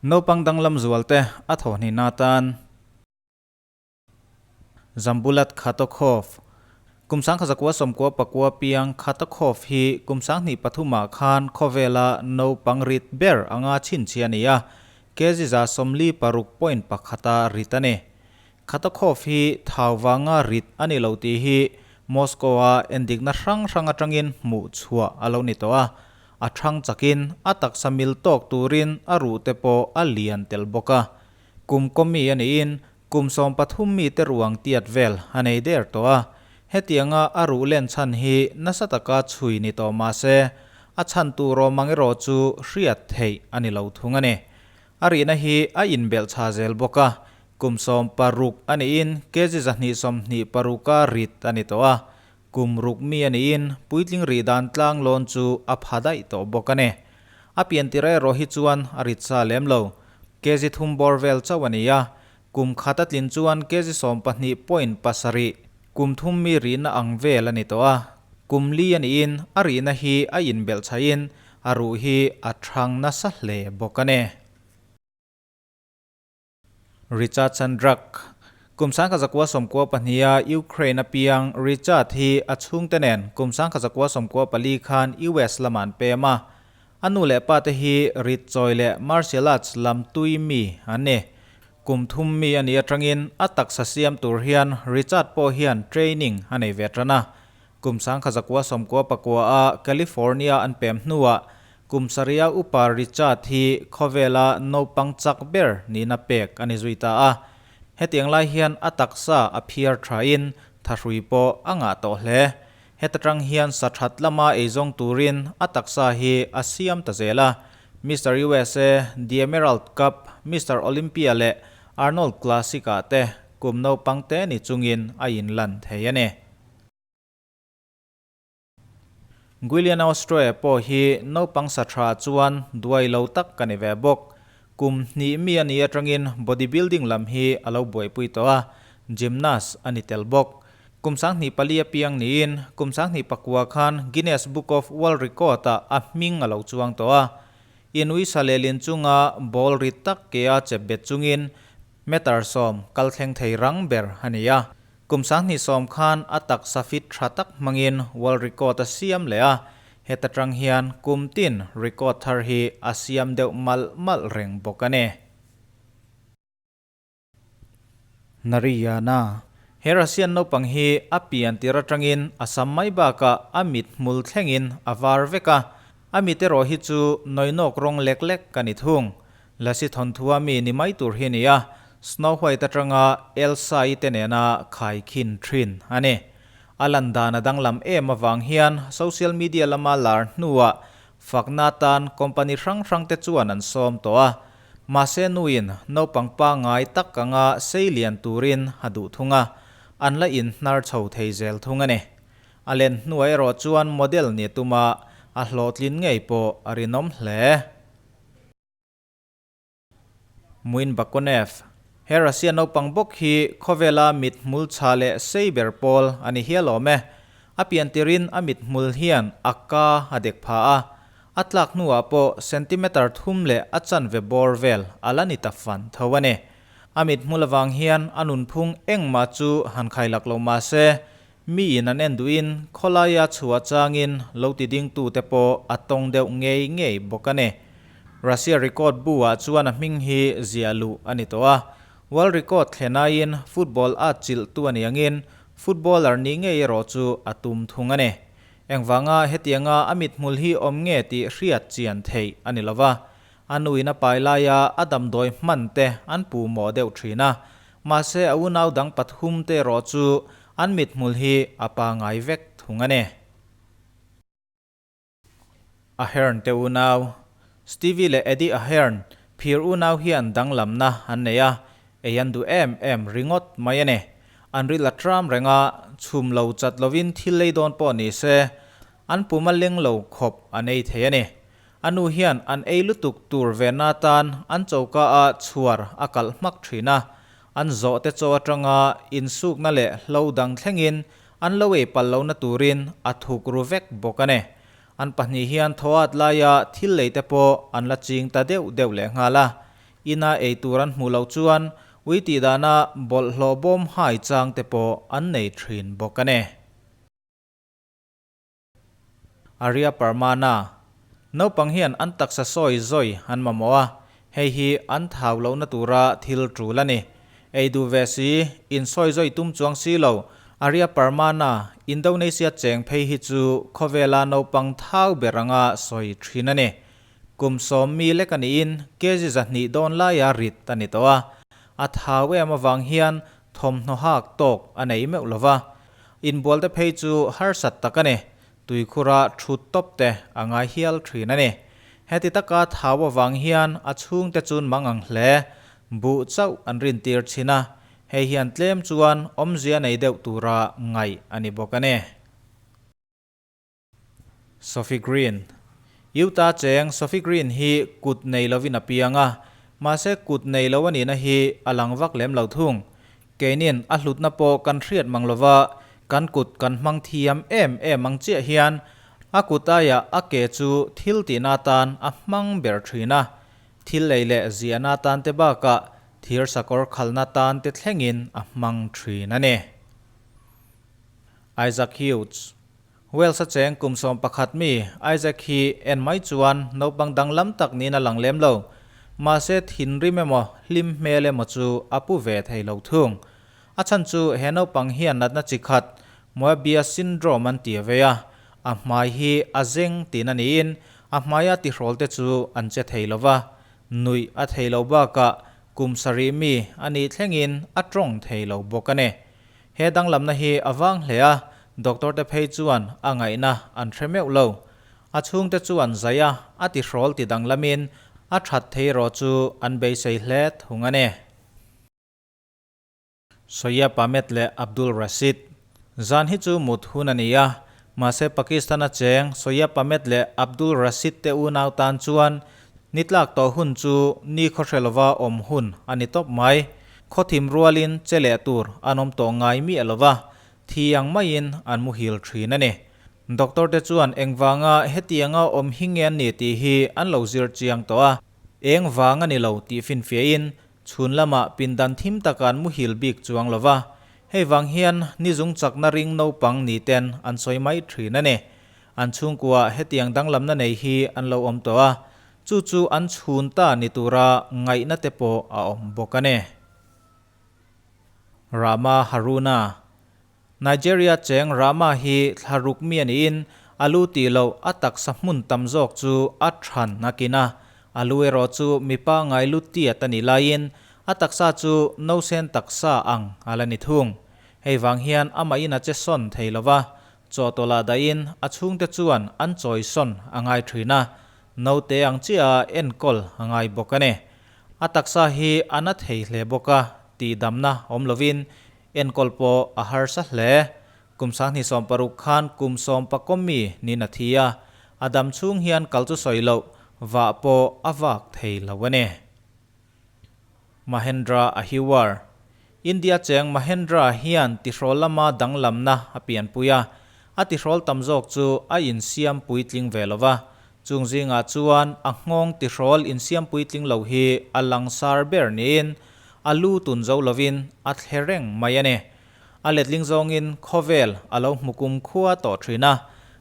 Naupang danglam zualte a thawhhnihna atan. Zambulat Khatokhov, Kum 1999 piang Khatokhov hi kum 2003 ah khan khawvela naupang rit ber anga chhinchhiah a ni a, kg 46.1 a rit a ni. Khatokhov hi thau vanga rit a ni lo tih hi Moscow-a endikna hrang hrang atangin hmuh chhuah a lo ni tawh a, a thang chakin a taksa mil tawk turin a ruh te pawh a lian tel bawk a. Kum kawmi a niin Kum 13 mite ruang tiat vel a nei der tawh a, hetianga a ruh len chhan hi nasa taka chhui ni tawh mah se, a chhan tur awm ang erawh chu hriat theih a ni lo thung a ni. A rihna hi a inbelh chha zel bawk a, kum 16 a niin kg 226 a rit a ni tawh a, kum ruk mi a niin puitling rih dan tlang lawn chu a pha daih tawh bawk a ni. A pian tir erawh hi chuan a rit sa lem lo. Kg thum bawr vel chauh a ni a, kum khat a tlin chuan kg 12.7, kum thum mi rihna ang vel a ni tawh a. Kum li a niin a rihna hi a inbelh chhahin a ruh hi a thang nasa hle bawk a ni. Richard Sandrak, Kum 1992 a Ukraine a piang Richard hi a chhungte nen kum 1994 khan US lamah an pem a. A nu leh pa te hi rit chawi leh martial arts lam tui mi an ni. Kum thum mi a nih atangin a taksa siam tur hian Richard pawh hian training a nei ve tan a. Kum 1999 a California an pem hnuah kum sarih a upa Richard hi khawvela naupang chak ber nihna pek a ni zui ta a. Hetiang lai hian a taksa a phiar thain thahrui pawh a ngah tawh hle. Heta tang hian sa that lama eizawng turin a taksa hi a siam ta zel a. Mister USA, The Emerald Cup, Mister Olympia leh Arnold Classic ah te kum naupang te ni chungin a inlan thei a ni. Guilian Austria pawh hi naupang sa tha chuan duai lo tak ka ni ve bawk. Kum hnih mi a nih atangin bodybuilding lam hi a lo buaipui tawh a, gymnast a ni tel bawk. Kum 24 a piang niin kum 2009 khan Guinness Book of World Record-ah a hming a lo chuang tawh a. Inuisa leh Linchunga ball rit tak ke a chep bet chungin meter 10 kal thleng thei rang ber a ni a. Kum 2010 khan a taksa fit tha tak hmangin world record a siam leh a, heta tang hian kum tin record thar hi a siam deuh malh malh reng bawk a ni. Nariyana, He Russian naupang hi a pian tir atangin a sam mai bakah a mit hmul thlengin a var vek a, a mit erawh hi chu nawinawk rawng lek lek a ni thung. Lasi thawnthua mi ni mai tur hi a ni a, Snow White atanga Elsa-i te nena khaikhin thin a ni. A lan dan a danglam em avang hian social media lama lar hnuah fakna atan company hrang hrang te chuan an sawm tawh a. Mahse nuin naupang pangngai tak anga sei lian turin a duh thung a, an la inhnar chho thei zel thung a ni. A len hnuah erawh chuan model ni tuma a hlawhtlin ngei pawh a rinawm hle. Muin Bakonev, He Russia naupang bawk hi khawvela mithmul chha leh sei ber pawl a ni hial awm e. A pian tirin a mithmul hian a ka a dek pha a, a tlak hnuah pawh centimeter thum leh a chanve bawr vel a la ni ta fan tho a ni. A mithmul avang hian a nunphung engmah chu han khailak lo mah se, miin an en duhin khawlaia chhuah changin lo ti dingtute pawh a tawng deuh ngei ngei bawk a ni. Russia record bu ah chuan a hming hi ziah luh a ni tawh a, world record thlen aiin football a chilh tu a ni angin footballer nih ngei erawh chu a tum thung a ni. Engvanga hetianga a mithmul hi awm nge tih hriat chian theih a ni lova, a nuin a pai laia a damdawi hman te an puh mawh deuh thin a, mahse a unau dang pathum te erawh chu an mithmul hi a pangai vek thung a ni. Ahern te unau, Stevie leh Eddie Ahern, phir unau hian danglamna an nei a, ei an duh em em ringawt mai a ni. An ril a tram reng a, chhum lo chat lovin thil lei dawn pawh ni se, an pum a leng lo khawp an ei thei a ni. A nu hian an ei lutuk tur ve na tan an choka ah chhuar a kalh hmak thin a, an zawh te chaw atanga insukna leh hlo dang thlengin An lo ei palh lohna turin a thuk ru vek bawk a ni. An pahnih hian thaw at laia thil lei te pawh an la ching ta deuh deuh leh nghal a. Ina ei tur an hmuh loh chuan ui tih dana bawlhhlawh bawm hai chang te pawh an nei thin bawk a ni. Arya Parmana, Naupang hian an taksa sawi zawi an mamawh a, hei hi an thau lohna tura thil tul a ni. Ei duh ve si, insawi zawi tum chuang si lo, Arya Parmana, Indonesia cheng phei hi chu khawvela naupang thau ber anga sawi thin a ni. Kum 10 mi lek a niin kg 200 dawn laia rit a ni tawh a, a thau em avang hian thawmhnaw hak tawk a nei meuh lova. Inbual te phei chu harsat tak a ni. Tuikhura thut tawp te a ngai hial thin a ni. Heti taka thau avang hian a chhungte chun mang ang hle. Buh chauh an rintir thin a, hei hian tlem chuan awmzia nei deuh tura ngaih a ni bawk a ni. Sophie Green. Utah cheng Sophie Green hi kut nei lovin a piang a, mahse kut nei lo a nihna hi a lang vak lem lo thung. Keinin a hlutna pawh kan hriat mang lova, kan kut kan hmang thiam em em ang chiah hian a kut aiah a ke chu thil tihna atan a hmang ber thin a, thil lei leh ziahna atan te bakah thir sakawr khalna tan te thlengin a hmang thin a ni. Isaac Hughes. Wales a cheng kum 11 mi Isaac hi en mai chuan naupang danglam tak niin a lang lem lo. Mahse thinrim emaw hlim hmel emaw chu a pu ve thei lo thung. A chhan chu he naupang hian natna chi khat Moebius syndrome an ti ve a, a hmai hi a zeng tihna niin a hmaia tihrawl te chu an che thei lo va, nuih a thei lo bakah kum 7 mi a nih thlengin a tawng thei lo bawk a ni. He danglamna hi a vang hle a, doctor te phei chuan a ngaihna an hre meuh lo. A chhungte chuan zai a, a tihrawl ti danglamin a that thei erawh chu an beisei hle thung a ni. Soyeb Ahmed leh Abdul Rashid. Zan hi chu mut hun a ni a, mahse Pakistan-a cheng Soyeb Ahmed leh Abdul Rashid te unau tan chuan Ni tlak tawh hun chu ni khawhre lova awm hun a ni tawp mai. Khawthim rualin che leh tur an awm tawh ngai miah lova, thi ang maiin an muhil thin a ni. Doctor te chuan engvanga hetianga awm hi nge an ni tih hi an lo zir chiang tawh a, eng vang a ni lo tih finfiahin chhun lamah pindan thim taka an muhil bik chuang lova, hei vang hian ni zung chakna ring naupang ni ten an sawi mai thin a ni. An chhungkua hetiang danglamna nei hi an lo awm tawh a, chu chu an chhun ta ni tura ngaihna te pawh a awm bawk a ni. Rama Haruna. Nigeria cheng Rama hi thla ruk mi a niin a lu tih loh a taksa hmun tam zawk chu a than a kin a, a lu erawh chu mipa ngai lu tiat a nih laiin a taksa chu nausen taksa ang a la ni thung. Hei vang hian amahin a che sawn thei lova, Chawhtawlh ah dahin a chhungte chuan an chawi sawn a ngai thin a, naute ang chiah a enkawl a ngai bawk a ni. A taksa hi a na thei hle bawk a, tihdamna awm lovin enkawl pawh a harsa hle. Kum 2016 khan kum 10 mi niin a thi a, a dam chhung hian kal chu sawi loh vah pawh a vak thei lo a ni. Mahendra Ahiwar. India cheng Mahendra hian tihrawl lama danglamna a pianpui a, a tihrawl tam zawk chu a insiam puitling ve lo va, chung zingah chuan a nghawng tihrawl insiam puitling lo hi a langsar ber niin a lu tun zo lovin a thle reng mai a ni. A letling zawngin khawvel a lo hmu kum khua tawh thin a,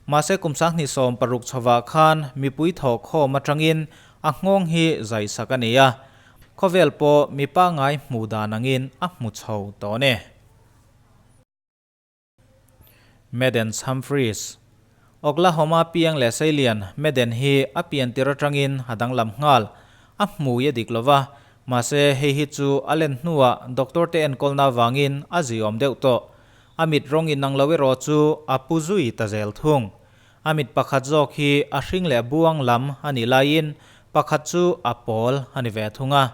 mahse kum 2016 chhovah khan mipui thawhkhawm atangin a nghawng hi zaisak a ni a, khawvel pawh mi pangngai hmuh dan angin a hmu chho tawh a ni. Madden Humphreys. Oklahoma piang leh Seilian Madden hi a pian tir atangin a danglam nghal. A hmui a dik lova, mahse hei hi chu a len hnuah doctor te enkawlna avangin a ziawm deuh tawh. A mit rawng inang lo erawh chu a pu zui ta zel thung. A mit pakhat zawk hi a hring leh buang lam a nih laiin pakhat chu a pawl a ni ve thung a.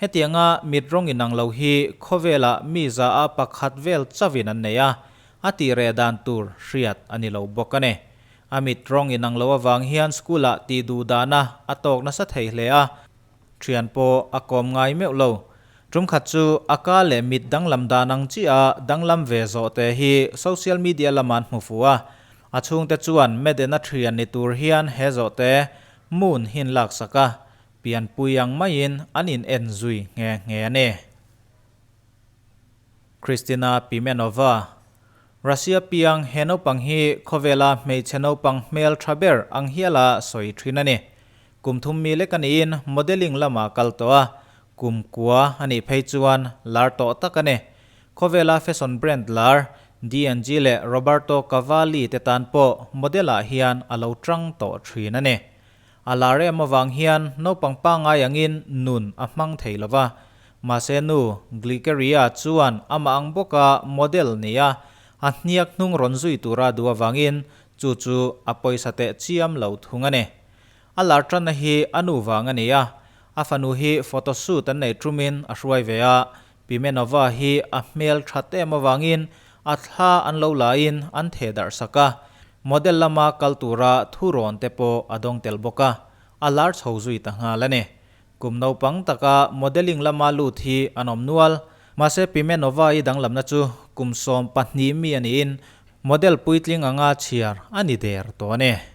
Hetianga mit rawng inang lo hi khawvelah mi za a pakhat vel chauhin an nei a, a tih reh dan tur hriat a ni lo bawk a ni. A mit rawng inang lo avang hian school-ah tih duh dahna a tawk nasa thei hle a, Thian pawh a kawm ngai meuh lo. Tum khat chu a ka leh mit danglam dan ang chiah a danglam ve zawh te hi social media lama an hmu fuh a. A chhungte chuan Madden-a thian ni tur hian he zawh te Moon hi an laksak a. Pianpui ang maiin an in en zui nghe nghe a ni. Kristina Pimenova, Russia piang he naupang hi khawvela hmeichhe naupang hmel tha ber ang hiala sawi thin a ni. Kum thum mi lek a niin modelling lamah kal tawh a, kum kua a nih phei chuan lar tawh tak a ni. Khawvela fashion brand lar D&G leh Roberto Cavalli te tan pawh model ah hian a lo tang tawh thin a ni. A lar em avang hian naupang pangngai angin nun a hmang thei lo va. Mahse nu Glikeria chuan amah ang bawka model nia a hniak hnung rawn zui tura duh avangin chu chu a pawisa teh chiam lo thung a ni. A lar tanna hi a nu vang a ni a, a fanu hi photo shoot an nei tumin a hruai ve a, Pimenova hi a hmel that em avangin a thla an lo laiin an theh darh sak a, model lama kal tura thu rawn te pawh a dawng tel bawk a, a lar chho zui ta nghal a ni. Kum naupang taka modelling lama lut hi an awm nual, mahse Pimenova-i danglamna chu kum 12 mi a niin model puitling anga chhiar a ni der tawh a ni.